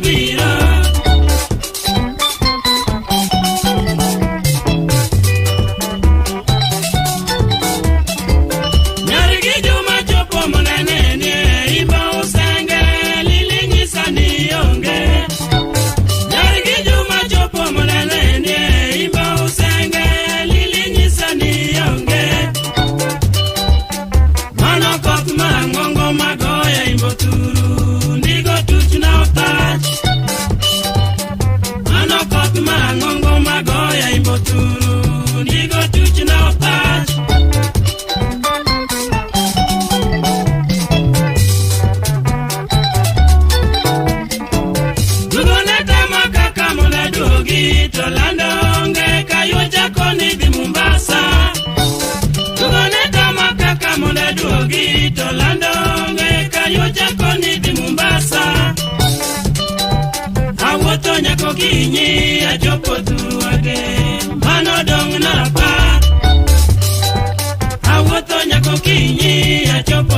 biro. Nyargi Juma chopo monanenie imba usenge lili nyisa ni onge. Nyargi Juma chopo monanenie imba usenge lili nyisa ni onge. Mano koth marang'ongo magoya imbo turu ndigo tuch na otach. Mano koth marang'ongo magoya imbo turu ndigo tuch na otach. Dugone tama kaka mondo aduogi to lando onge kayuocha koni dhi Mombasa. Dugone tama kaka mondo aduogi to lando onge kayuocha koni dhi Mombasa. Awuotho nyaka okinyi achopo thuruwage mano dong' na apar. Awuotho nyaka okinyi achopo